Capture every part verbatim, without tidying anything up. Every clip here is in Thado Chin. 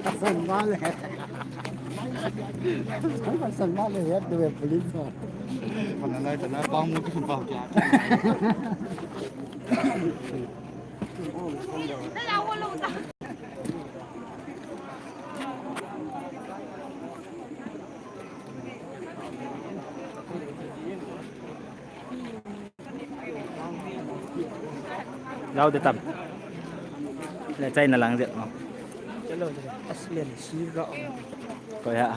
Pasal male. Pasal male ya tu police. Mana lai tana pang mo tu pang kya. Lau de tam. Le chai na lang jet mo. Chalo, chalo. Aslen siga. Ko ya.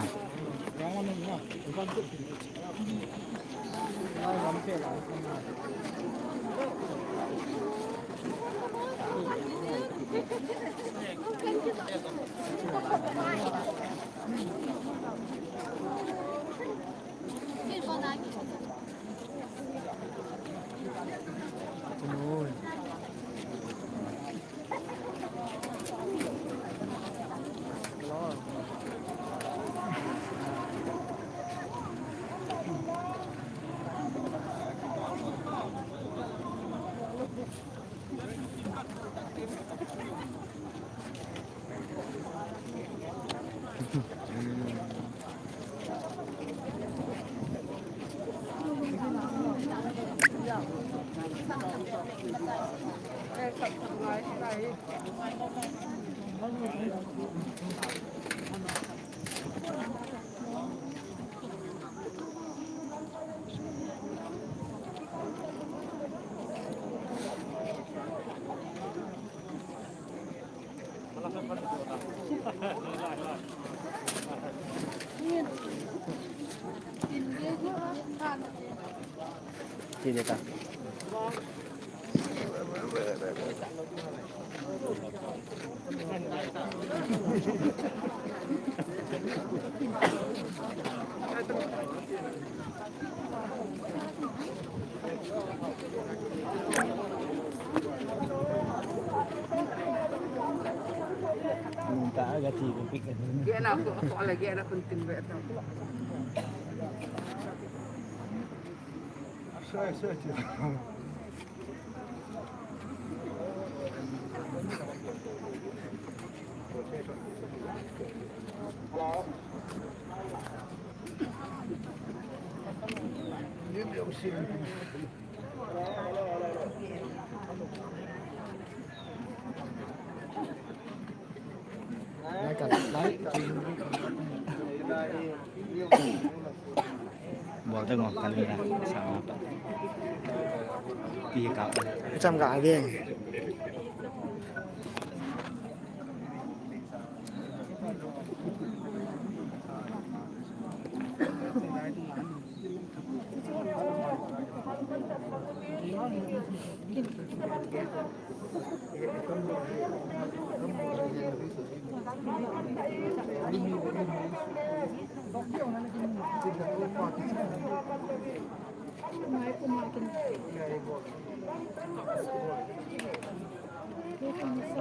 Nunta aga ti ko pik. Gena ko, ko ala gena kun tin be ta. Sai, sai, sai. Bol te ngo kan ni na sa ngo ta. Pi ka. Cham ka ave.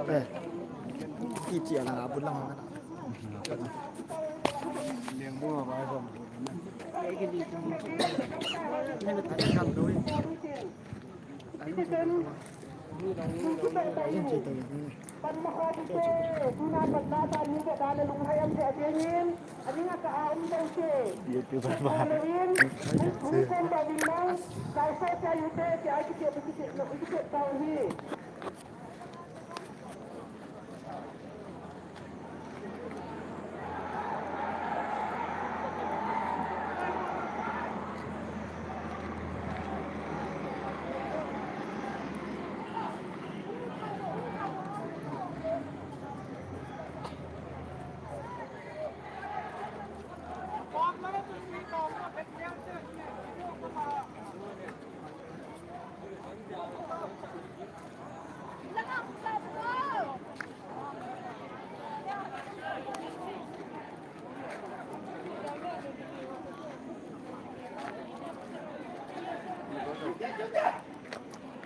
Eh, iti ala nga bulang nga. Pan makha ti te, tuna pan na ta ni ka da le lunghai am te a ding in, a ding a ka a um dau te. YouTube ba. Halloween, hung, hung kom ba ding nang, kai sa cha yu te, ti a ki te, ki te, no, ki te tau hi.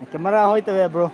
Camera hoi tave, bro.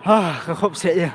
Ha, ka khop se ya.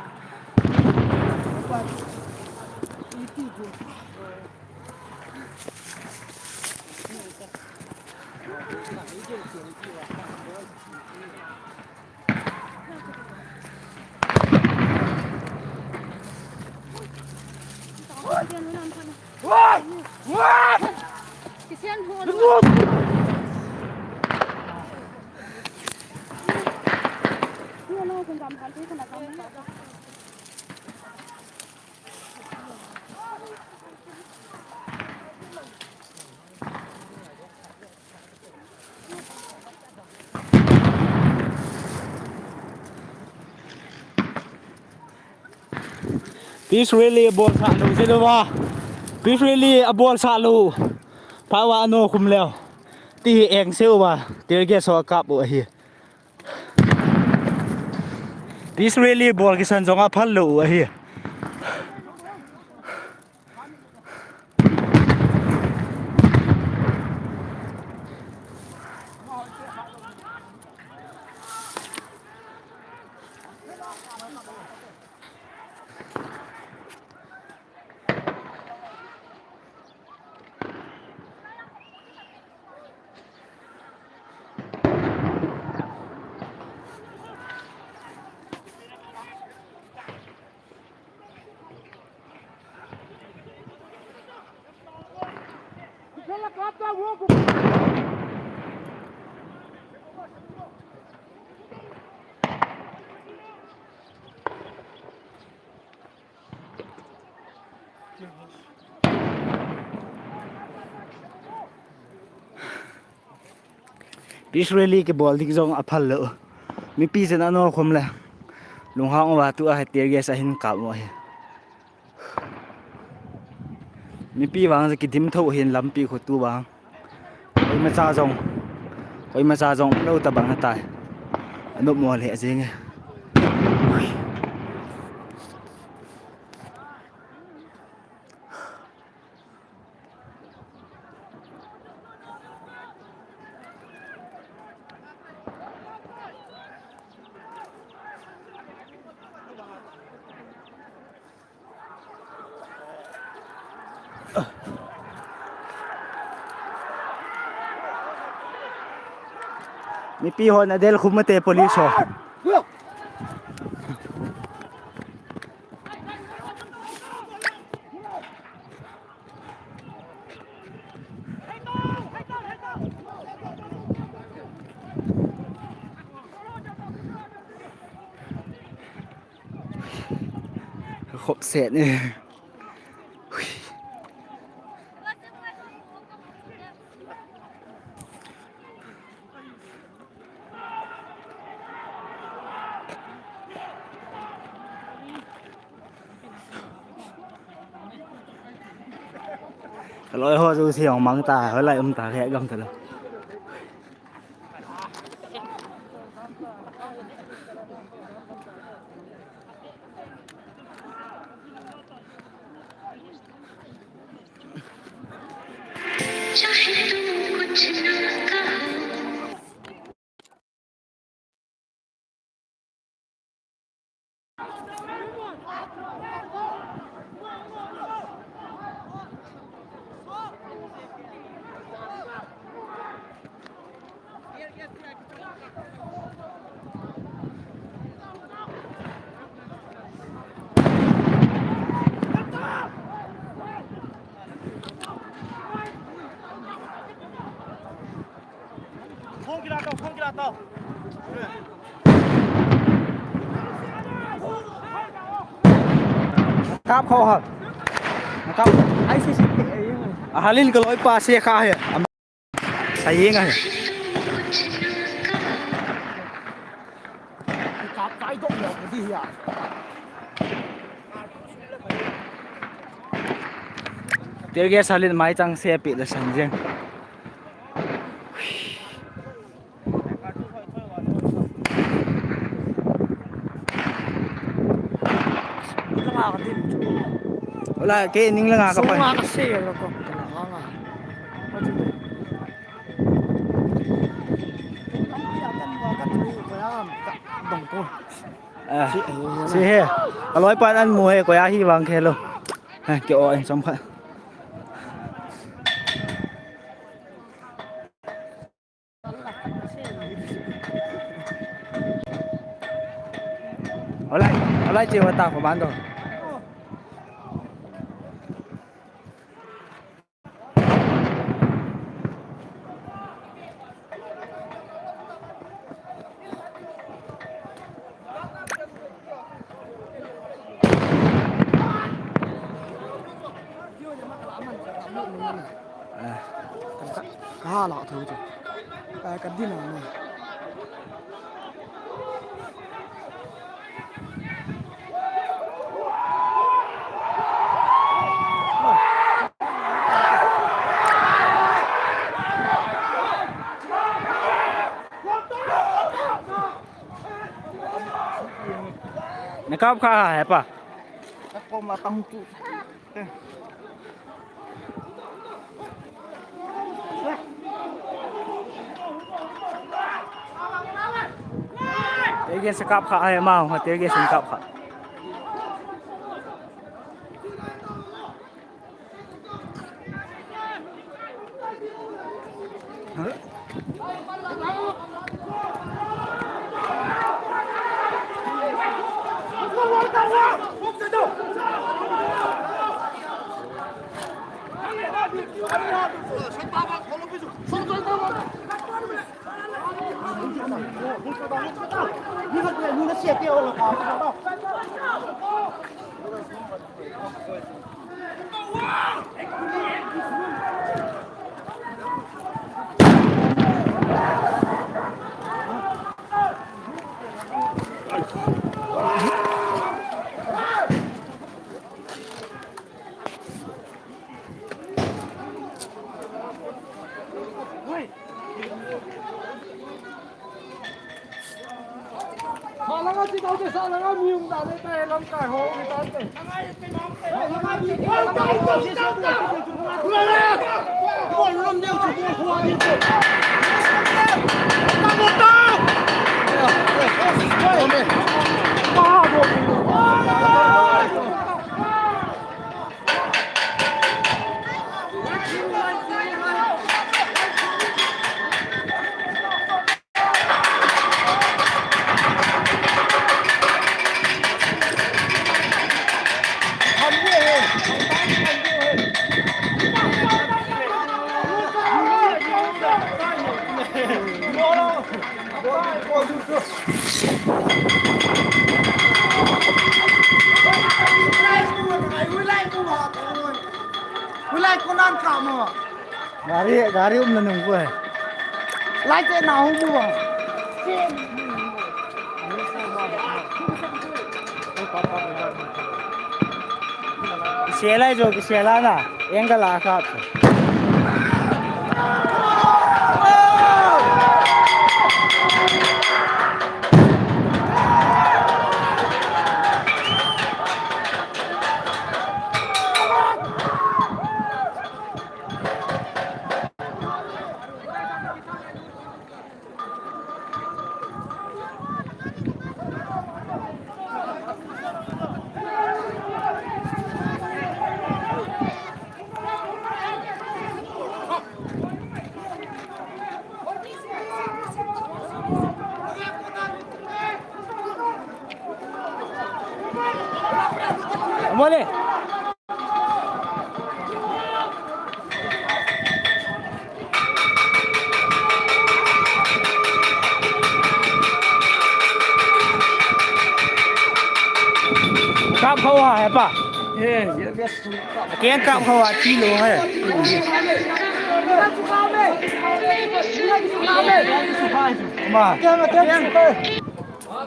Peace rally abol sah lou, jeh uva. Peace rally abol sah lou. Phawa ano khum leo. Ti hi eng se uva. Tear gas ho akap u ahi. Peace rally bol kisan jong aphal lou u ahi. Peace rally kibol ding jong aphal lou. Mipi jen ano khum le. Lunghang uva tua hi tear gas ahin kap u ahi. Mipi vang jong kidim tho hin lampi khu tu vang. Koimacha jong. Koimacha jong lou tabang atai. Anop mo le ajing e. Mipi hon adel khum ate police ho. Khop set ni. Kaloi ho chu si hung mang ta, hoilai um ta, he gam ta lo. Kap kho ha. Kap. Ai si si. Ahalin kaloi pa se kha he. Sa yeng ahi. Kap tai dok le di ya. Tear gas halin mai chang se pi le san jeng. Wala ke ning langa ka pa. Sunga ka se lo ko. Ah, si he. Kaloi pan an mu he, koi a hi vang khe lo. Ha, ke o en som kha. Alright, alright, che wa ta ko ban do. Ka, ka hala thou chu. Ka, ka din a na. Na kap kha ha, he pa. Ka kom a tang tu. Tear gas kap kha, he ma, tear gas kap kha. Gari, gari umna nung ko hai. Lai te na hung mu ba. Kisela jo, kisela na. Enga la ka. Pale. Kap kho ha, hepa. Keng kap kho ha, thi lou ha. Ma.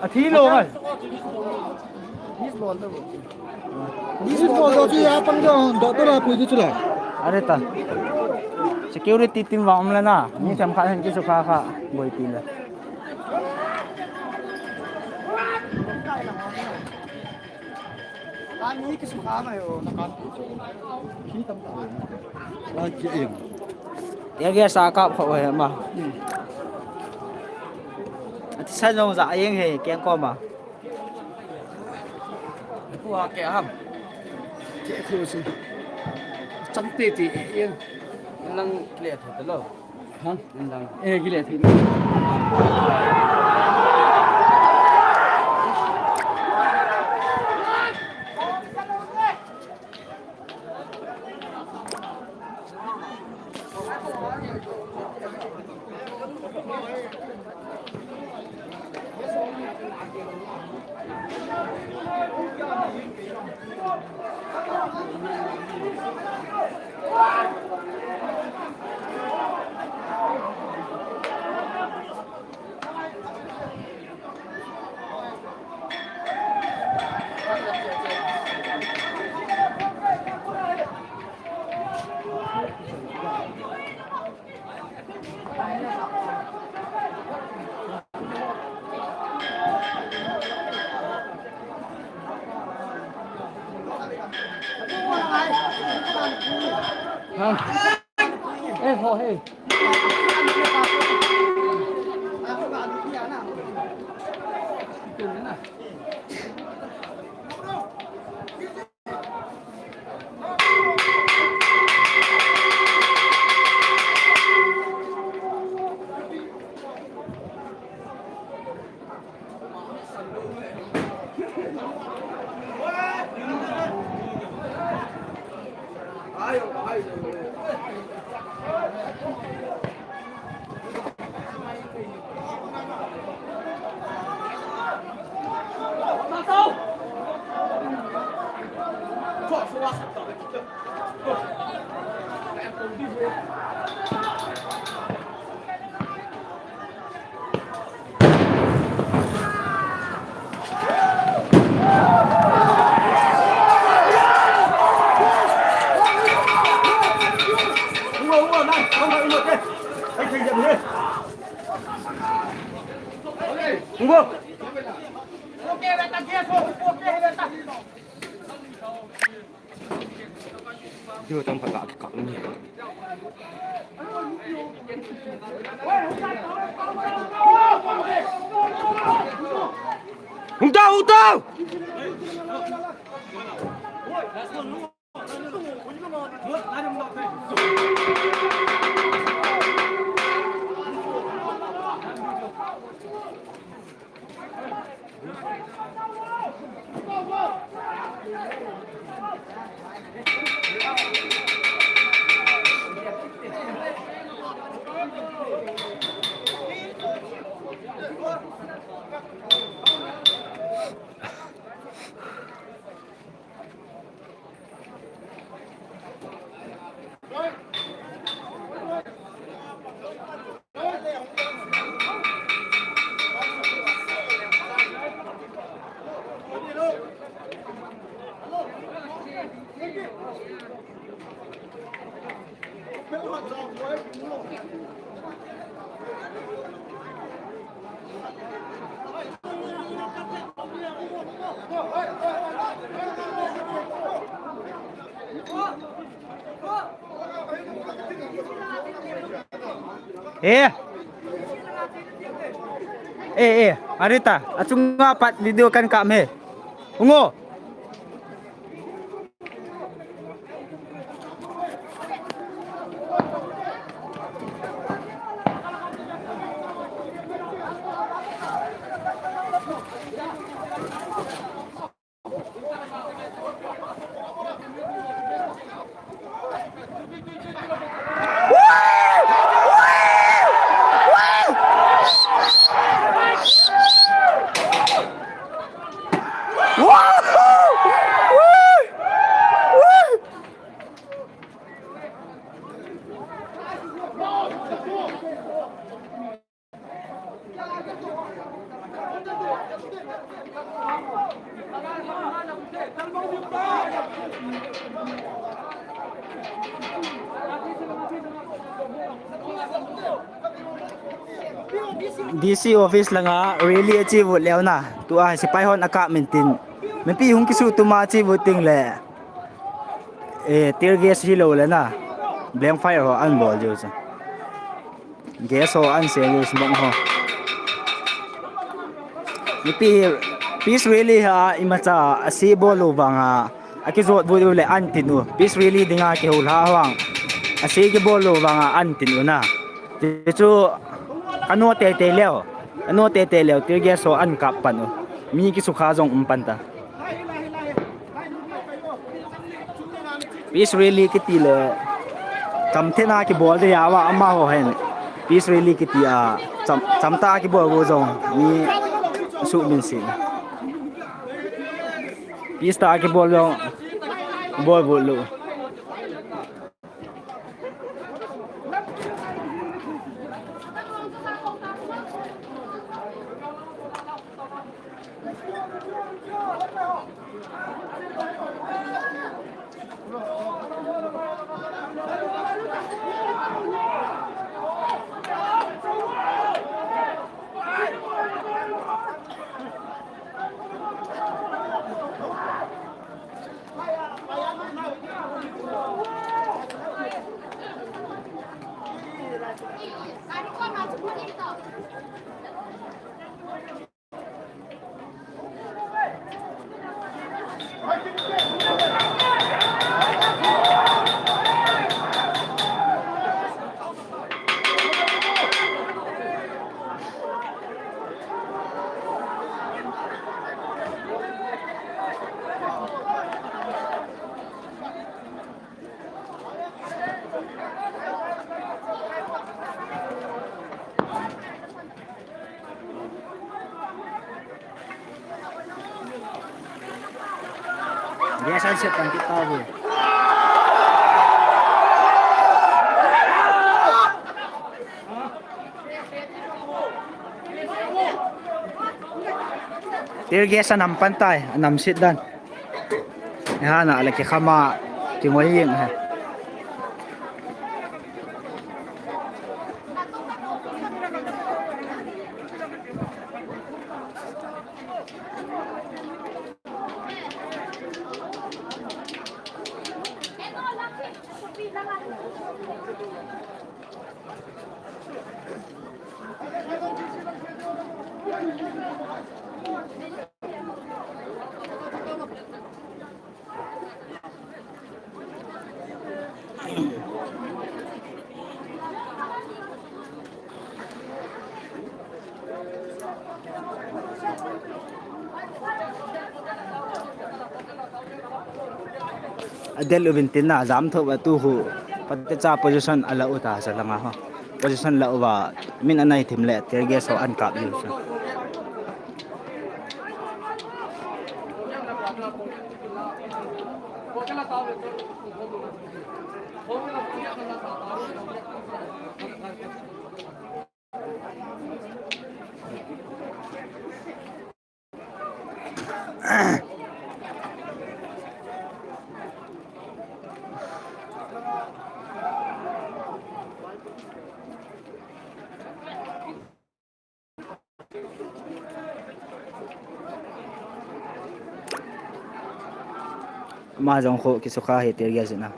Athi lou ha. Ni bol do chu ya pang do, do to la pui di chu la. Are ta. Security team vang um le na. Mi themkhat hin kisukha kha. Boipi le. Ani kisukha mai o. Ki tam ta. La ki em. Ya ge sa ka pho he ma. Ati sa jong ja yeng he keng ko ma. Pu ha ke ham. Ke khu si. Chang te te e. Nang kile tho te lo. Ha? Nang. E kile the. Unggo. Dio tam phat la kikap ni. Hung tao, hung tao! Eh. Eh, eh, Arita, achunga pat video kan kap e. Ungo. D C office langa rally achi vut leu na. Tua sipai hon akap min tin. Mipi hung kisu tuma chi vut ting le. Eh, tear gas hi lo le na. Blank fire ho an bol jo sa. Gas ho an se jo smoke ho. Mipi peace rally ha imacha asi bol lo vanga. Akijot vut u le an tin u. Peace rally dinga kihou lha vang. Asi kibol lo vanga an tin u na. Chu kanu tete leo. Kanu tete leo. Tear gas ho an kap pan u. Mi kisukha jong um pan ta. Peace rally kiti le. Chamthena kibol de ya wa ama ho hen. Peace rally kiti a. Cham, chamta kibol go jong. Mi su min si. Peace ta kibol jong. Bol bol lo. Biasa siap kan kita bu. Tear gas anam pantai, anam sit dan. Hana le kikhama kingoi yeng ha. Adel uvin tin na jam tho ba tu hu pate cha position ala uta sa langa ho. Position la uva min anai thim le tear gas ho an kap yu sa. Ama jong kho kisukha hi tear gas na.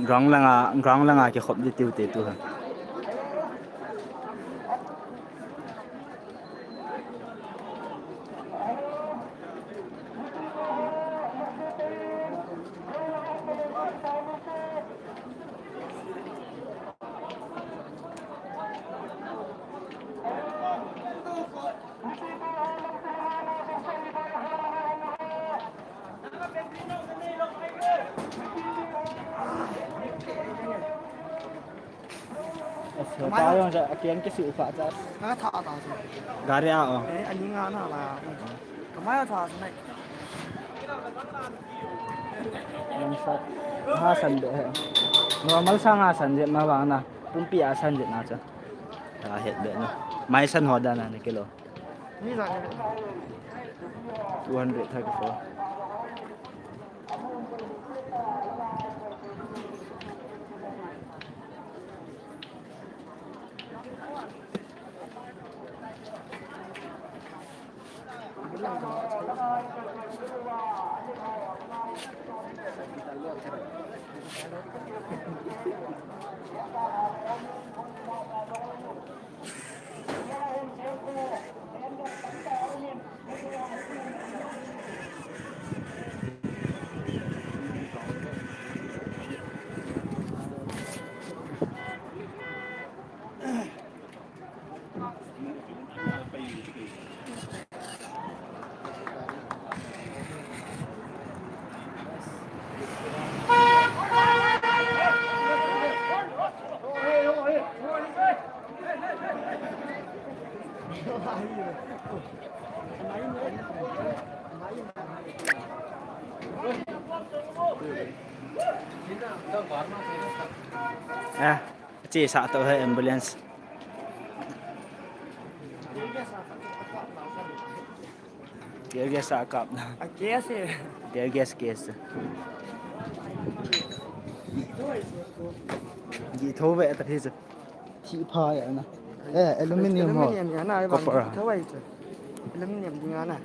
Ground langa, ground langa kikhop di tiu te tu ha. Asa, tayo sa akian kisi upa tas. Nga tha ta sa. Gari a, oh. Eh, ani nga na la. Kamaya tha sa nai. Ang sa, nga san be. Normal sa nga san je ma bang na. Pumpi a san je na cha. Ta het be na. Mai san ho da na ni kilo. Ni za ni. Two hundred thirty-four. Ah. Chesa to hai ambulance. Tear gas a kap na. A gas e. Tear gas, gas. Ji tho ve ta hi. Thi pha ya na. Eh, aluminium ho. Aluminium ya na, copper. Tho ve. Aluminium ding na.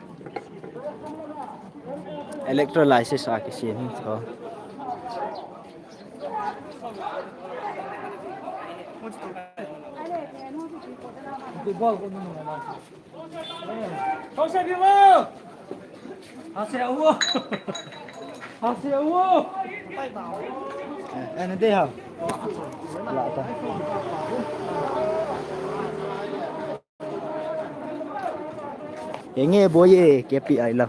Electrolysis a kisi ni tho. Eh, eh, nanti ha. Lah ta. Enge boy e, K P I la.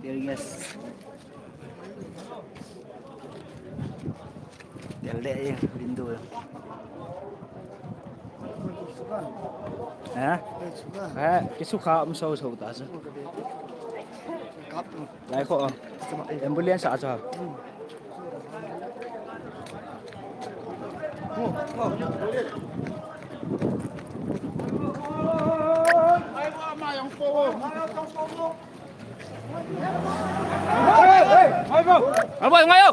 Tear gas. Tear le, eh, window. Ha? Ha, kisukha um so so ta sa. Lai kho, ah. Ambulance a cha. Abo, ngayo.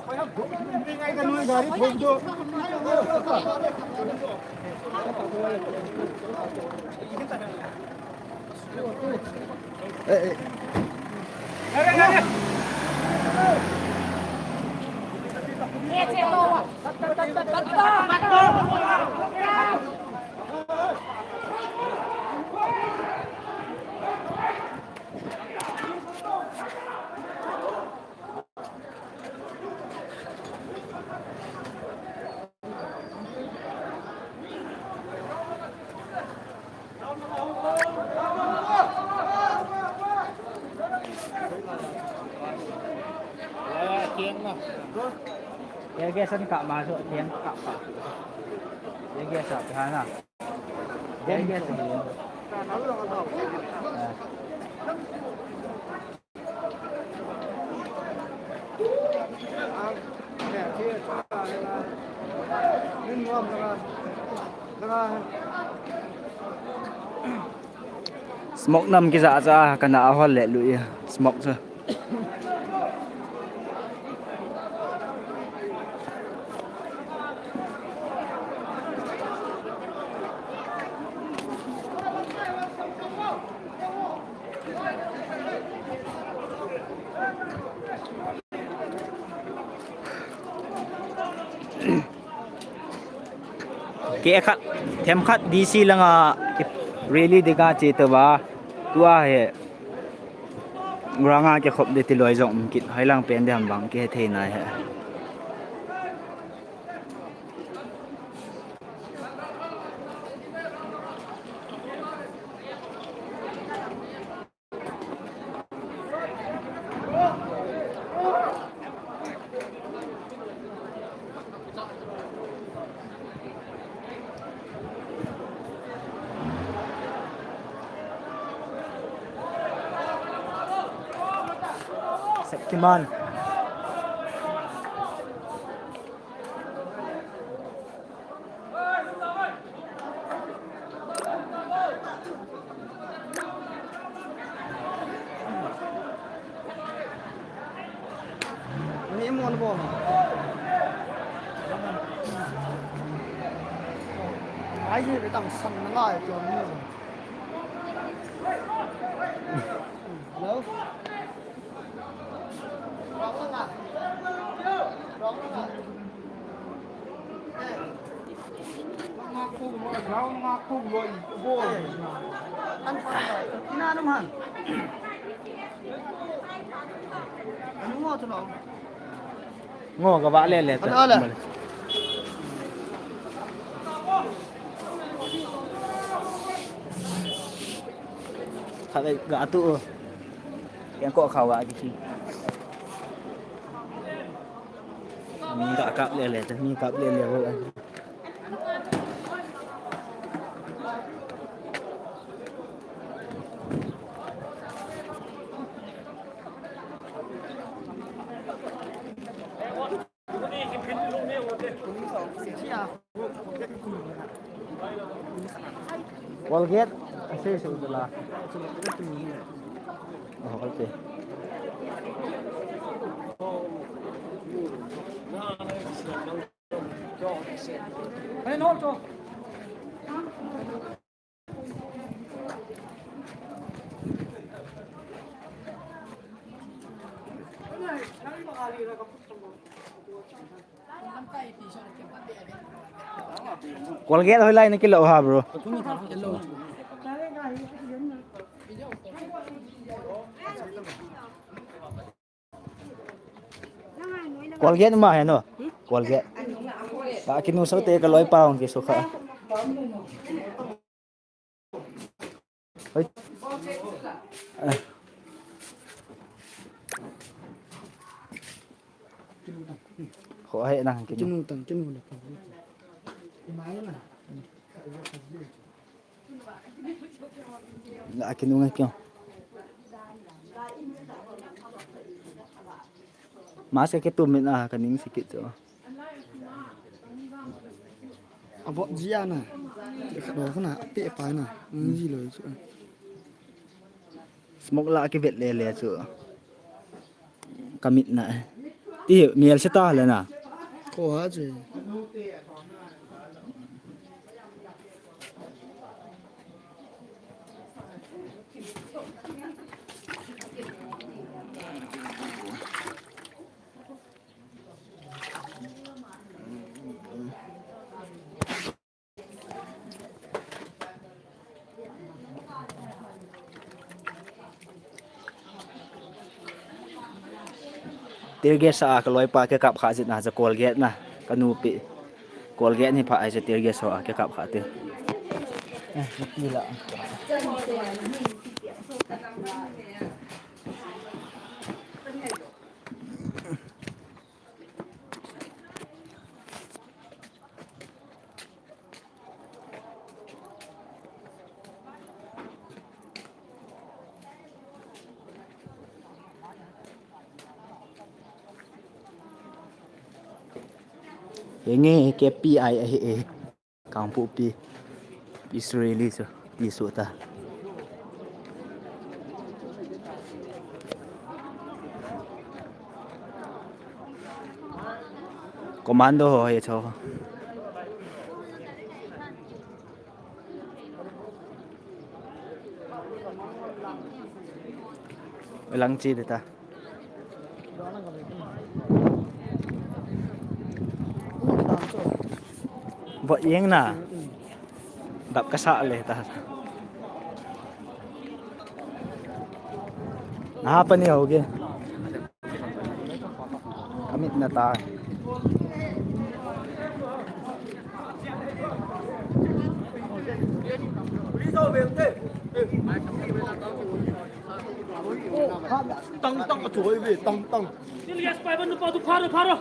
Tear gas an kap ma so, tear kap kap. Tear gas a pe hana. Tear gas a. Smoke nam kija cha kana ahol le lui smoke cha. Kei khat, themkhat D C langa rally ding kache tauva, tua hi ranga kikhop ding ti loi jong um kit, hoilang pen ding ham vang kihethei nai he. Shaktiman. Ni mo na bo. Ai, ni be tang san na lai to ni. Hello? Ngo ka ba le le ta. Kha ga tu. Yang ko kha wa ki. Mi kap kap le le, mi kap le le. Colgate, ase se udala. Oh, okay. Colgate hoilai na kilo ha, bro. Colgate ma he no. Colgate. Ka kinu sa te ka loi pa hong ki sukha. Oi. Kho he na kinu. Kinu tang, kinu na. La kinu ngai kyo. Mask ke tu min a ka ning sikit cho. Abo jia na. Ka do na ape pa na. Ngi lo cho. Smoke la ki vet le le cho. Ka mit na. Ti mi el se ta le na. Ko ha che. Tear gas a kaloipa kikap kha jeh a chu Colgate na, kanupi. Colgate hi pha ahi chu tear gas ho a kikap kha te. Eh, ti la. Henge, K P I ahi e. Kangpokpi. Peace rally chu. Ti suh ta. Commando ho hi cho. Lang chi de ta. Bo yeng na. Dap ka sa le ta. Na pa ni ho ge. Amit na ta. Tang tang a choi ve, tang tang. Yes, pai ban pa tu pharo, pharo.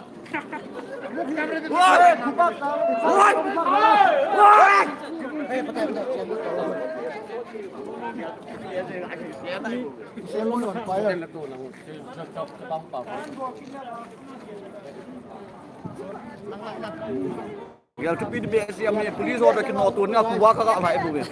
Gel tu pi de be si ami police order ki no tu na ku wa ka ka mai bu be.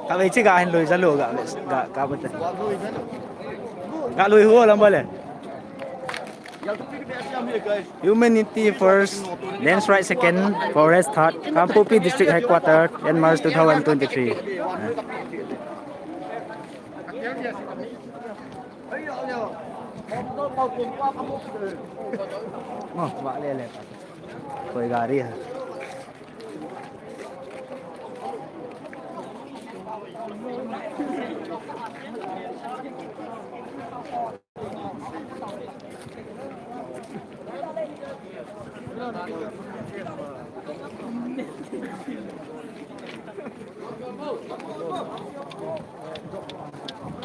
Ka vei chi ga hin lui za lo ga ga ka ba te. Ga lui ho lam ba le. Humanity first, Lands Right second, Forest third, Kangpokpi District Headquarter, ten March two thousand twenty-three. Oh, vale, le. Koi gari hai.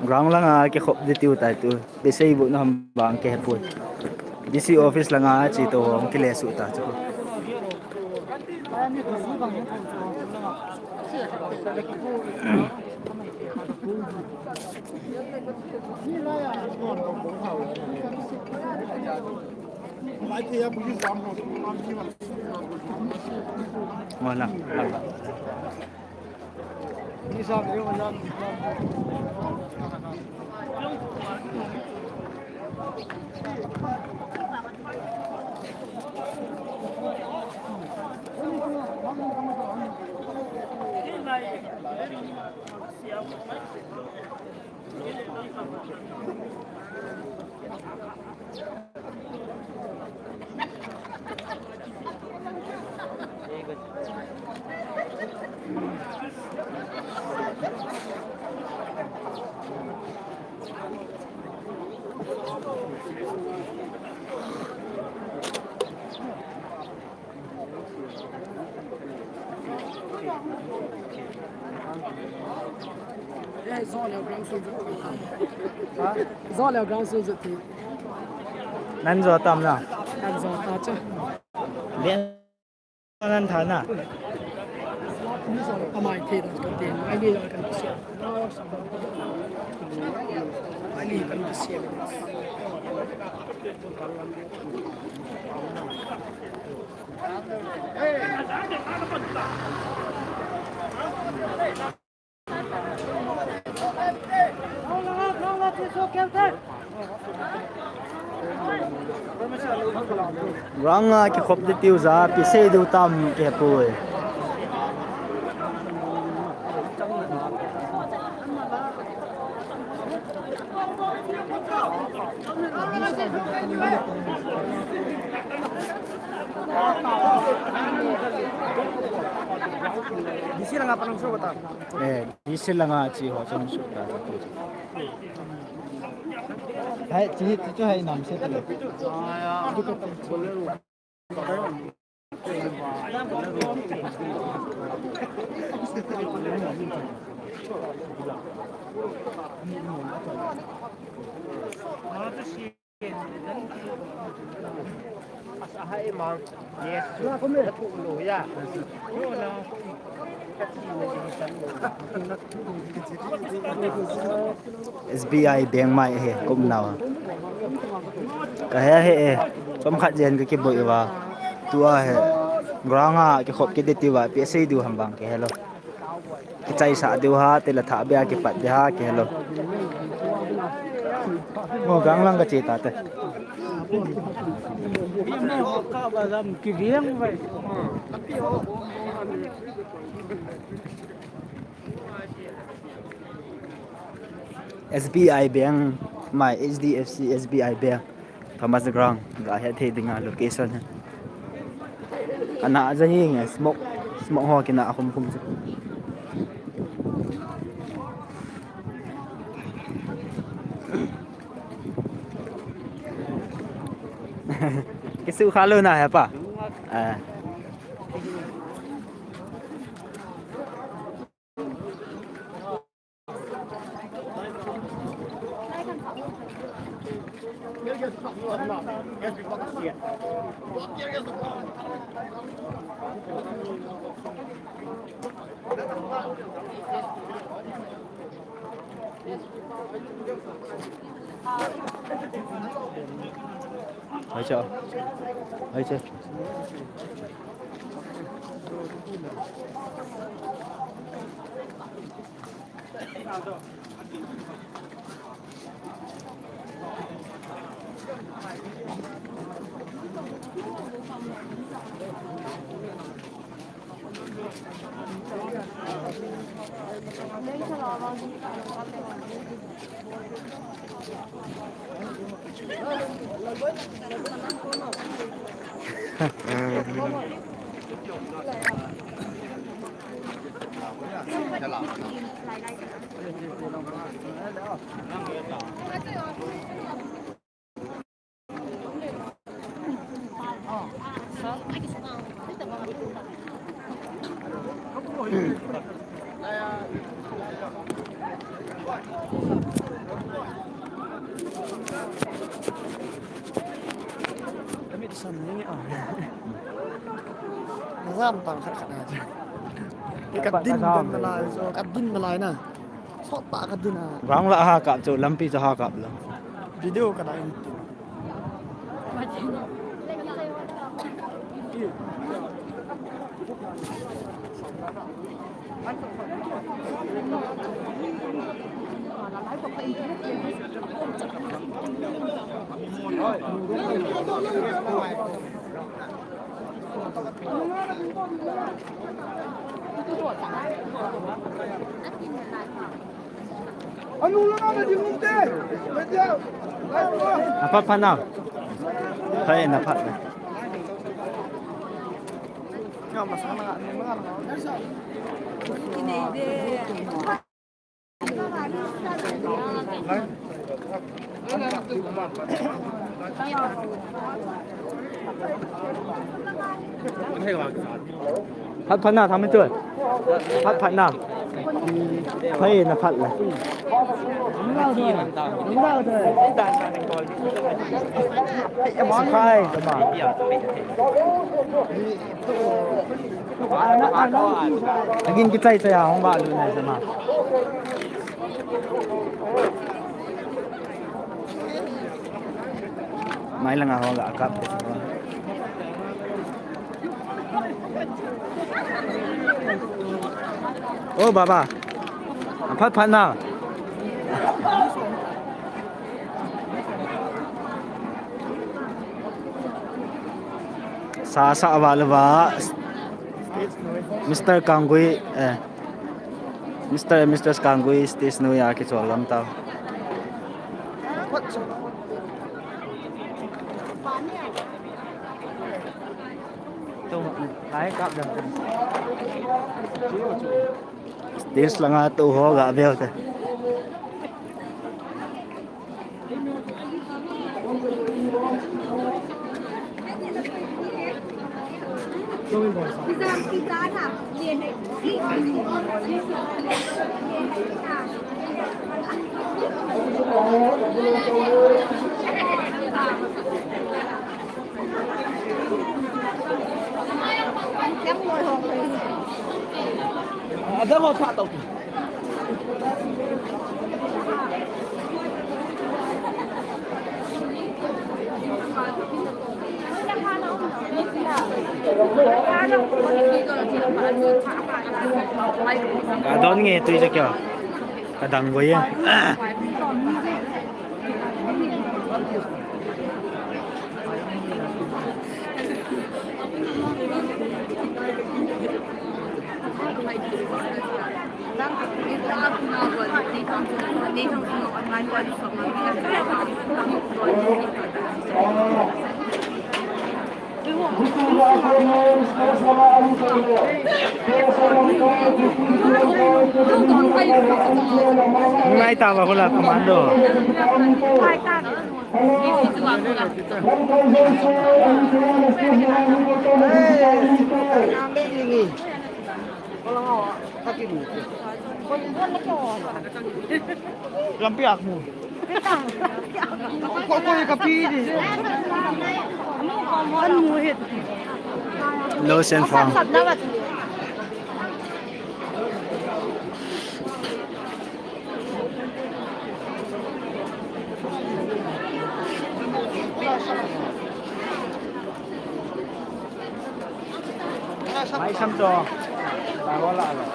Ground langa kikhop di tiu tai tu. Pisei bu na ham bang ke pui. D C office langa chi to hong kile su ta chu. Wala. Zo le ground sum zo ti. Nan zo tam na. Nan zo ta cha. Nan tha na. Amai the dan ka te, ai ni dan ka sia. Ai ni kan sia. Ground a kikhop di tiu ja, pisei diu tam kihepoi. Disi langa panang so kata. Eh, disi langa chi ho chang su ta. Hai, chi, chi chu hai nam se ta le. S B I Bank mai he, kum nau. Ka he he e, kum khat jen ka kiboi uva. Tua he, ground a kikhop kit ding tia, P S A diu ham vang ke hello. Kichai sa diu ha, te la tha bia kipat ding ha, ke hello. Mo gang lang ka che ta te. S B I Bank, mai H D F C S B I Bank. Thomas Ground, ga he thei dinga location he. Ana ja hi nge smoke, smoke ho kina khum khum chu. Kisu kha lou na he pa. Ah. Hai cha. Hai cha. Ka mit san ni a. Na jam tang khat khat na. Ka din na lai, so ka din na lai na. Sot ta ka din a. Ground la ha kap chu, lampi chu ha kap lou. Video ka da in. Aphat phat na. Phat na, phat na. Phat phat na, thang min tu. Phat phat na. Phai na phat la. Phai, tama. Again, kichai chai a hung ba lu na jama. Mai langa ho ga kap. O baba. Aphat phat na. Sa sa va le va. Mister Kanggui, eh, Mister and Missus Kanggui stage noi a kichol lam tau. Stage langa tou ho ga veu te. Adam ho pha tau. Ka don nge tui ja kya? Ka dang go ye. Ngai ta ba hula commando. Lampi ak mu. Ko, ko, ka pi di. An mu hit. Lo sen fang. Mai sam to. Ba ho la la.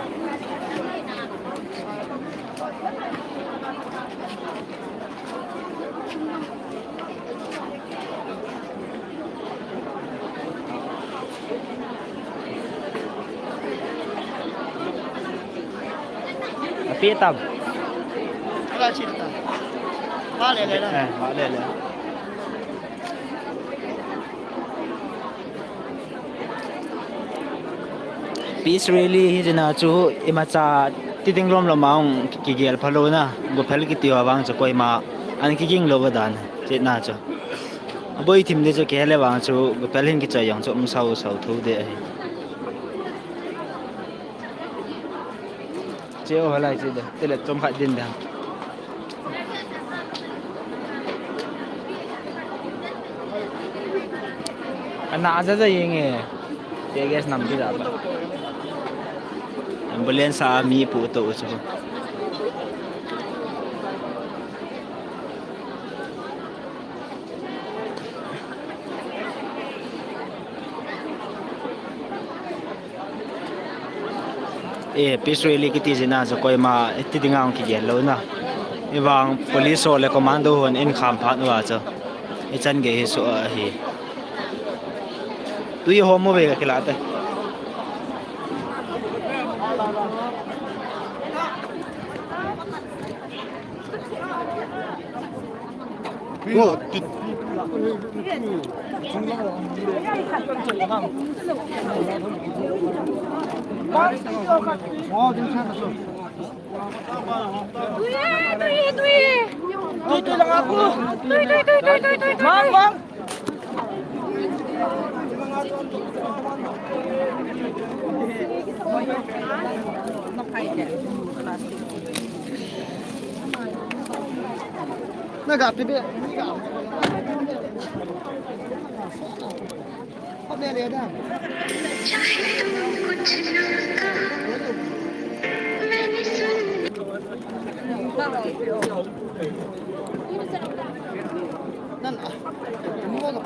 Api tam. Ala chita. Ba le le la. Eh, ba le le. Peace rally hi jina chu imacha tiding lom lom a hung kigel phalou na, guphel kiti ho vang chu koima an kiging lou dan, china chu. Aboi thim di chu kihel le vang chu guphel hin kichoi jong chu um sau sau thu de ahi. Che o halai che de, tele chom khat din da. Ana aja ja yeng e. Tear gas nam ki ja ba. Ambulance a mi pu to u chu. E, peace rally kiti jina chu koima tiding a hung kigel lou na. Ivang police ho le commando hon in kham phat uva chu. Ichan gei hi so ahi. Tui ho mo ve ka kila te. Na ga pi be.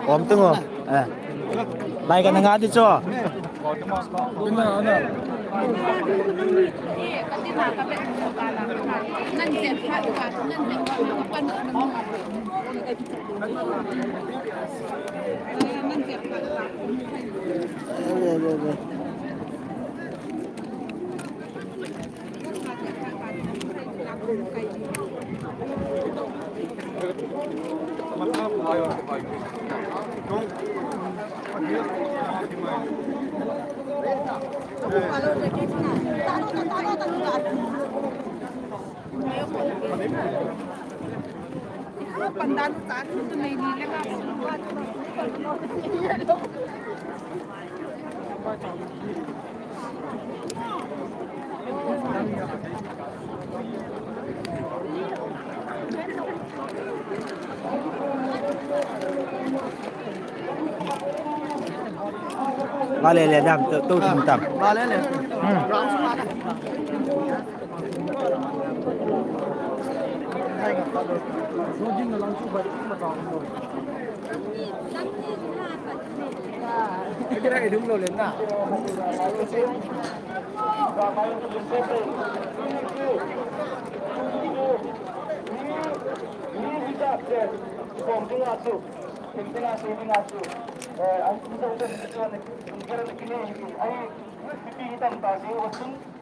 Om tung o. Eh. Lai ka na nga di cho. Vale le dam, tu, tu tum tam. Vale le. Hmm.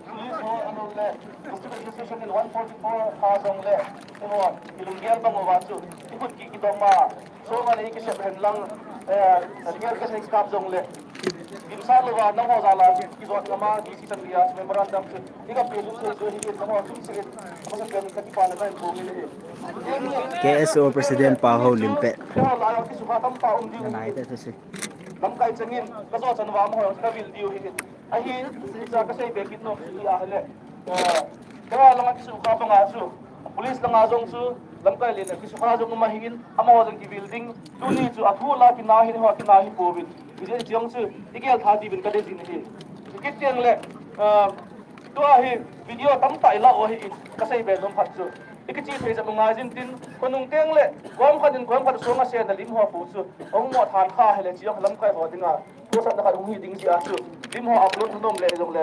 Police ho, ahilou le district administration in one forty-four a jong le, eiho, ilunggel bang uva chu, ikhut ki kidom a, song a le ikisep hen lang, eh, lunggel kasei kap jong le, dimset louva, nangho jal a kijot ngam a, D C Chandia memorandum chu, ika pe lut thei chu, hi nangho chunga sei, masa pen kakipana kahin phong in ahi. K S O President pa Houlimpet. Nai te se. Lamkai chengin, kajo chan uva amaho ka vil diu hi. Ahi, hiche kasei be kit nom chu hi ahile. Eh, ka langa kisukha banga chu, police langa jong chu, lamkai len a kisukha jong um ahin, amaho jong kivil ding, tuni chu athu la kina hi, ho kina hi pouvin. Hiche cheng chu, igel tha diuvin kadei jin ahi. Kit teng le, eh, tua hi, video tamtah ila u ahin, kasei be nom khat chu. Ikiche thei jep u ngai jin tin, khonung teng le, kom khat in kom khat song a sena lim ho pu chu, hung mo than kha hile chi jong lamkai ho dinga. Khosatna khat hung hi ding jeh a chu, lim ho upload nom le jong le.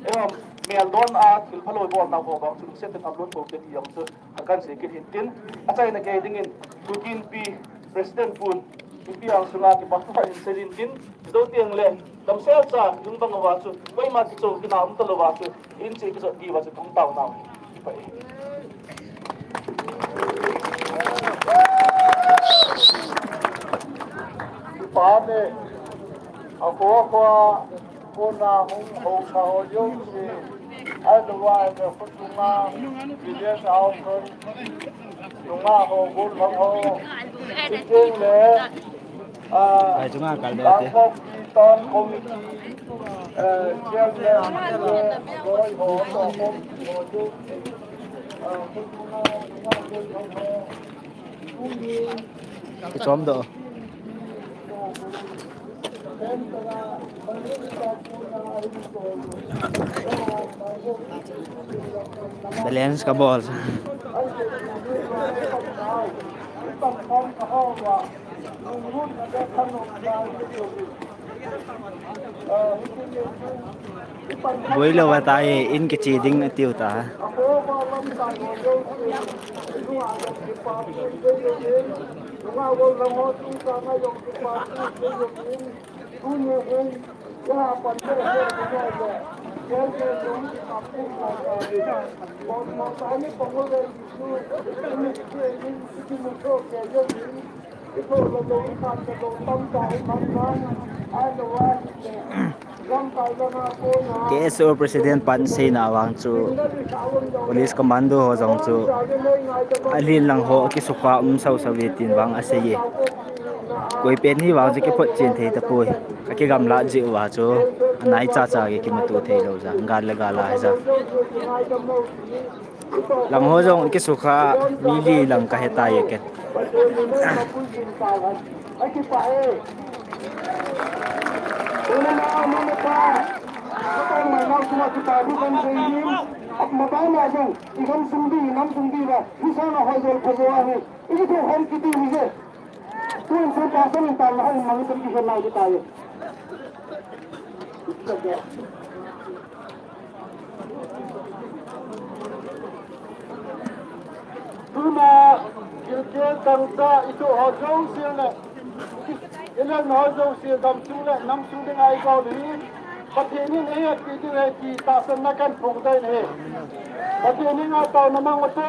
Eiho, meldon a, thil phalou bolna ho bang chu, set upload bol te ti jong chu, akan sei kit hin tin, achaina gei dingin, Kuki Inpi President pun, Inpi ang sunga kipathu khat hin sei in tin, jou teng le, damsel cha, lung bang uva chu, koima kicho kina um talou va chu, in che kijot diu va chu, thum tao nau. Kipa e. Pame, akho akho a, kona hung housa ho jouse, ahilouva, ahilouva, khosunga, village a ho, nunga ho, gollhang ho, chuteng le, ah, Ai, chunga kal de te. Bangkok Town Committee, eh, Chairman, eh, loi ho, ho, ho, ho, ah, khosunga, nunga, gollhang ho, Kichom doh. Balance kabol. Boilou va tai, in kiche ding atiu ta. K S O President pan seina vang chu police commando ho jong chu alhin lang ho kisukha um sau sau ve tin vang asei e. Koi pen hi vang chu kiphot chen thei tapoi. Ka kigamlat jeh uva chu anai cha cha kimuto thei lou ja. Gal le gal a hi ja. Lang ho jong kisukha mi li lang kahe tai e ken. Tuna, gilkel dangchah, itoh ho jouse le, ilen ho jouse, gamsung le namsung dinga igol u hi, Pathen in eihetpi diu ahi ti tahsanna kahin phongdoh in ahi. Pathen henga taona mang ute.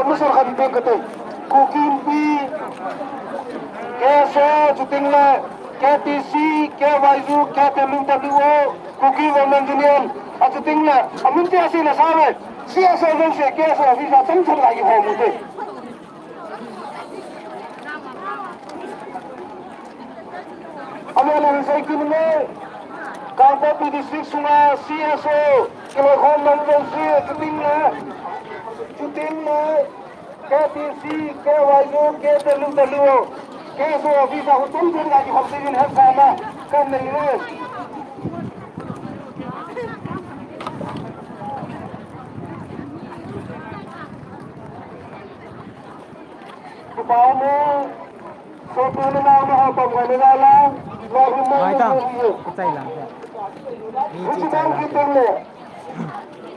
Kangpokpi mission khat peng kate. Kuki Inpi, K S O, chutengle K T C, K Y U, K T L W O, Kuki Women's Union, achutengle amun tia seina save, C S O jouse, K S O office a chomchom lai kihom ute. Amelin sei kit inge, Kangpokpi District sunga C S O kiloikhom nom jouse, chutengle, chutengle K T C, K Y U, K T L W O, K S O office a hung chomchom lai kihom dingin hetsahna kanei e. Kipah e, sopi le nao ho pam khat le la la, lo hum mai Mai ta. Mai. Kichai lang. Ni Hiche kichai bang lang. Kitengle.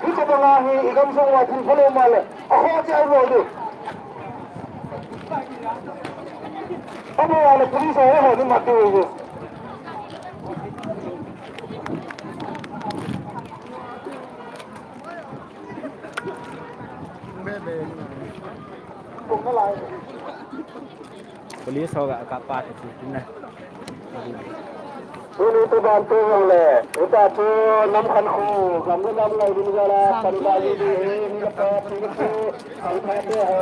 Hiche bang a hi i gamsung uva thil phalou male. A ho che a lo de. Abo a le police ho ho ni mat de. Police ho ga ka pa te chu na. Tuni te ban te jong le, ita chu nam khan khu, gam le nam ngai ding jala, kan ba ji di he, ni la pa, ti ni chu, kan pha te ho.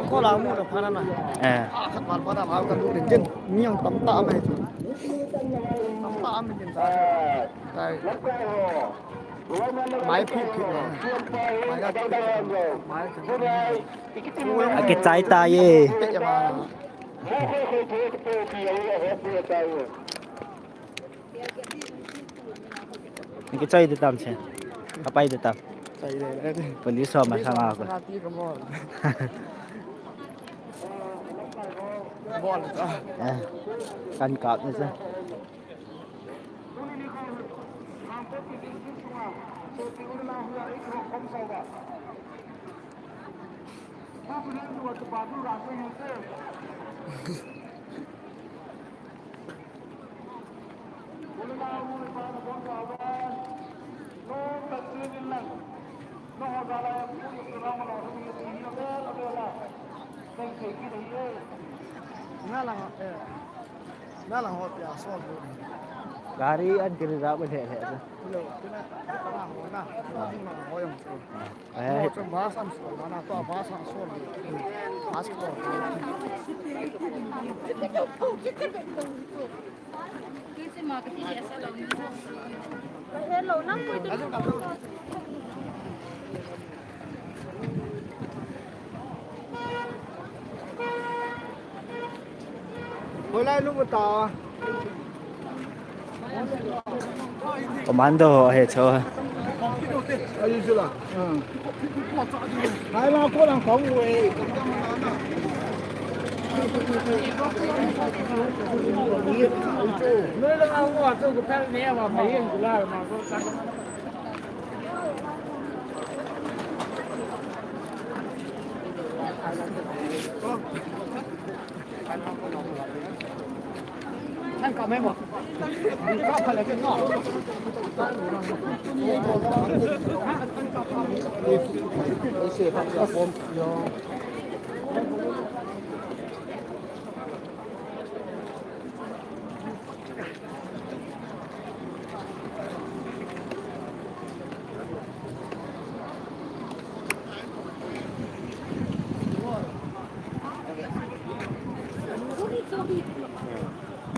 Ko la mu da phana na. Eh. A khat mal phana ma ka du den jin. Mi ang tam ta mai chu. Tam ta mai jin ta. Tai. Mai phi phi. Mai ga. Mai. A kichai ta ye. Te ya ma. Ni kichai de tam che. Apai de tam. Police ho ma sanga ko. Eh, kan kap ni sa. Gari an kiri ra ba le le. Eh. Hoilai lung ta. Commando ho he cho. Ayu chula. Hai la ko lang kong we. Noi la ko to ko tal ne ma mai yin la ma ko ta.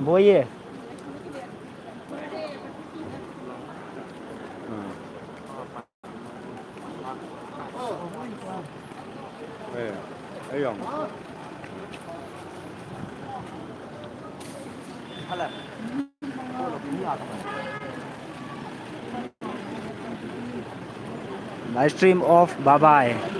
Boye. Live stream off. Bye bye.